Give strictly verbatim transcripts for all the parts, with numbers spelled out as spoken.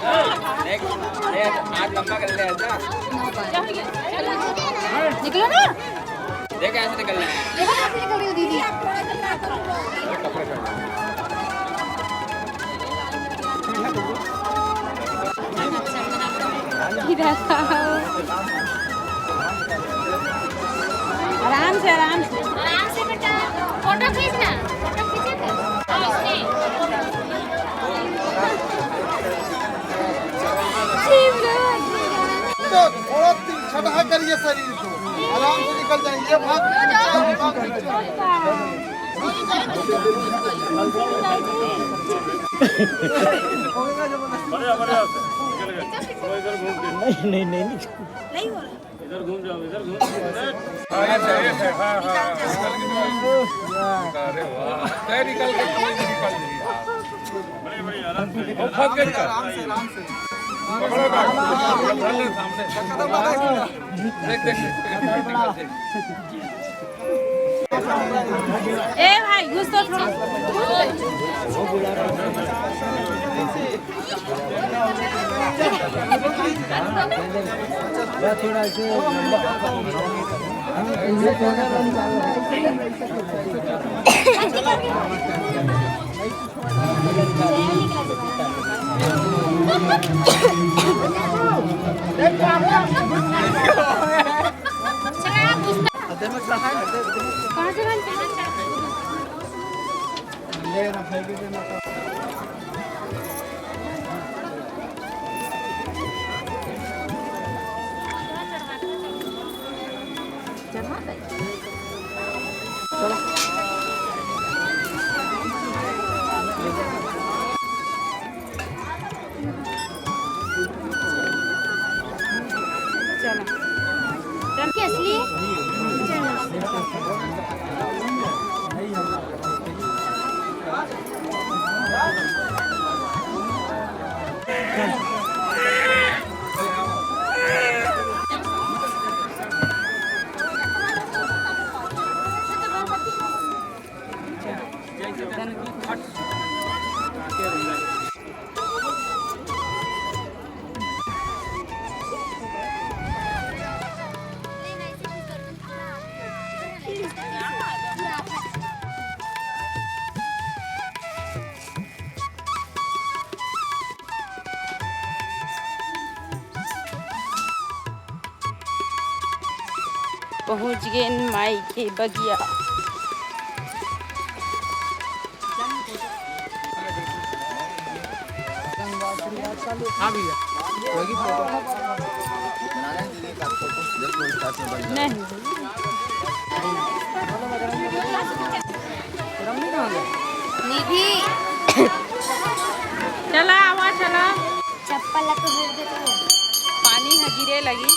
देख, देख, हाथ लंबा कर ले ऐसा। निकलो ना। देख, ऐसे निकलना है। देखो कैसे निकल रही हो दीदी। इधर आओ। आराम से, आराम से। आराम से बेटा, फोटो खींचना, फोटो खींचेगा। हाँ, इसमें। तो थोड़ा तिरछा करिए शरीर को, आराम से निकल जाएंगे। ये भाग, भाग, भाग। बढ़िया, बढ़िया। निकल गए। वो इधर घूम के। नहीं, नहीं, नहीं, नहीं। नहीं हो रहा। इधर घूम जाओ, इधर घूम जाओ। हाँ, हाँ, हाँ। अरे वाह। नहीं, निकल के कोई भी निकल नहीं रहा। बड़े, बड़े, आराम से। वो फंस गए। आराम से, आराम से। पकड़ो, पकड़ो, सामने। देख, देख, देख। ए भाई, घुस तो थोड़ा। पहुंच गेन माई के बगिया। हाँ भैया, लगी फोटो। नहीं। निधि। चला, आवा, चला। चप्पल ला तो गिर दे तू। पानी ह गिरे लगी।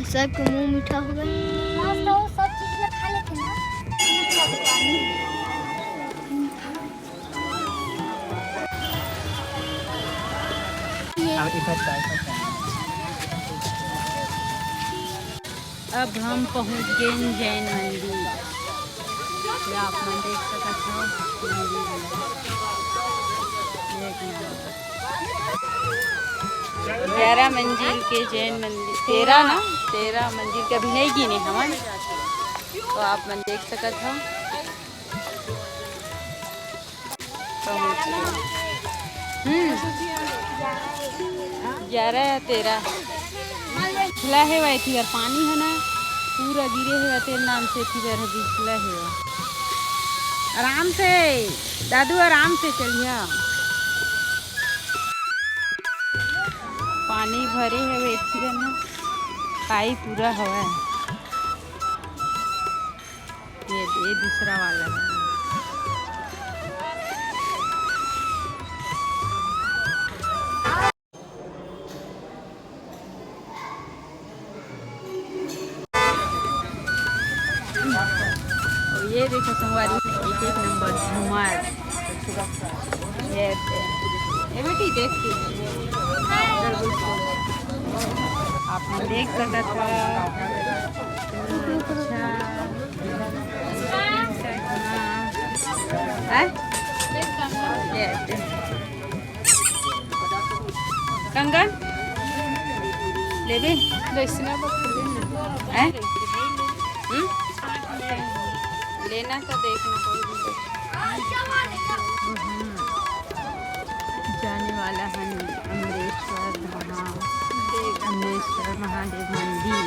सबके मुंह मीठा हो गया। मस्त हो, सब चीज में खा लेते ना। अब इधर जाए, इधर जाए। अब हम पहुंच गए जैन मंदिर। ये आप मन देख सकत हो, मंदिर है। एक नंबर। ग्यारह मंजिल के जैन मंदिर, तेरह ना, तेरह मंजिल के अभी नहीं गिने हमन, तो आप मन देख सकत हो। पहुंच गए। हम्म, ग्यारह या तेरह। खुला हे वह, एती बर पानी हे ना, पूरा गिरे हे वह, तेरे नाम से एती बर बिछला हे वह। आराम से दादू, आराम से चलिया। पानी भरे हे वह, एती बर ना। खाई पूरा हवय। ये, ये दूसरा वाला है। और ये देखो संगवारी, एक, एक नंबर झूमर। ये, ये बेटी देख के। आप मन देख सकत हो। अच्छा। हैं? ये, ये। कंगन लेबे? वैसना बा, हैं? हम्म? लेना तो देखना कोई भी। हम्म। जाने वाला है अमरेश्वर धाम, अमरेश्वर महादेव मंदिर।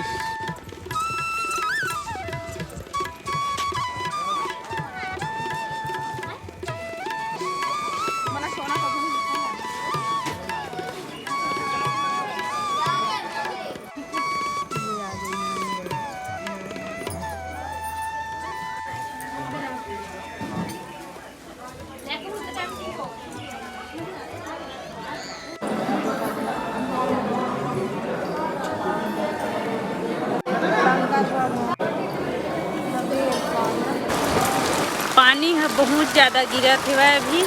पानी ह बहुत ज्यादा गिरत हेवय अभी।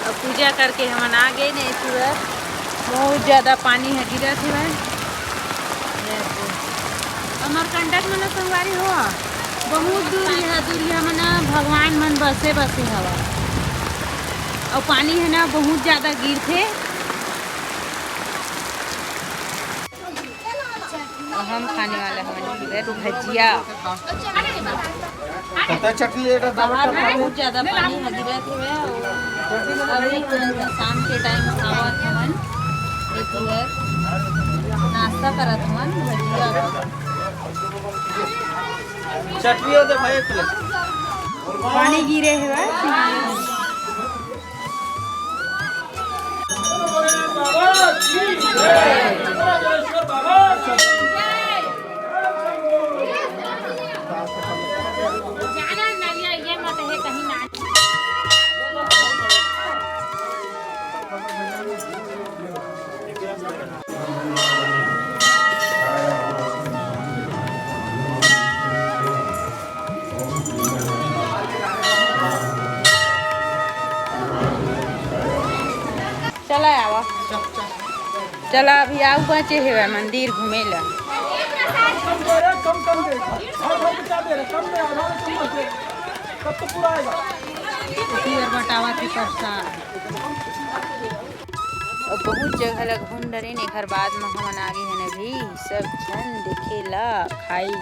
अब पूजा करके हमन आ गए ने सुबह। बहुत ज्यादा पानी ह गिरत हेवय। अमरकंटक मन संगवारी हो, बहुत दूर यहाँ, दूर यहाँ मन भगवान मन बसे बसे हवा। और पानी है ना, बहुत ज्यादा गिरथे। और हम खाने वाला हवन भजिया। कतका चटनी लेकर बाहर में बहुत ज्यादा पानी ह गिरत हवय। अभी शाम के टाइम खावत हवन, एक बार नाश्ता करत हवन भजिया। चटनी हो दे भाई एक प्लेट। पानी गिरे हवय। चला आवा। चला, अभी आऊ बचे हेवय मंदिर घूमे ला। कम दे रे, कम, कम दे। हर घर में क्या दे रहे? कम दे, आधा चम्मच दे। तब तो पूरा आएगा। इसी बार बटावा के प्रसाद। अब बहुत जगह ला घूम डरेन, एखर बाद म हमन आगे हन अभी सब झन देखे ला खाई।